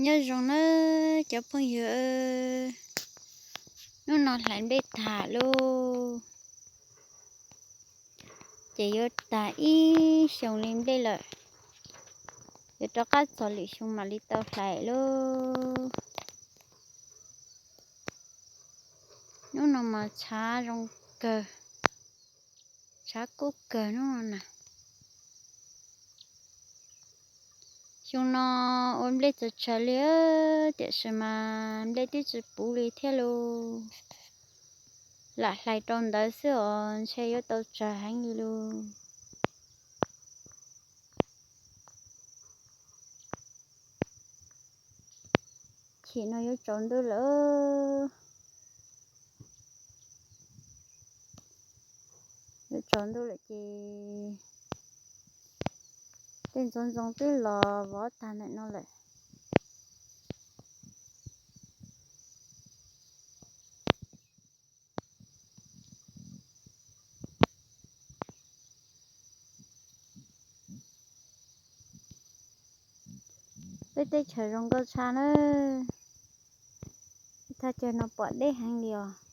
Nyob zoo nawb cov phooj ywg, hnub no hlais nplej tag lauj, ces yuav tag ib xyoos li nplej lawm, yuav rov qab txog lwm xyoo mam li tau hlais lauj. Hnub no mas tshav zoo kawg, tshav kub kawg hnub no na. Xyoo no ua nplej txaus tsawg li, tiam sis mas nplej twb tsis puv li thiab lauj. Lam hlais rau ntawd xwb os ntshe yuav tau tsawg heev li lauj. Chim no yuav tsaus ntuj lawm, yuav tsaus ntuj lawm ces tej ntxoov ntxoo twb los vov tag ntawm no lawm. Peb teb chaws zoo nkauj tshaj nawb. Thaj chaw no pom deb heev li os.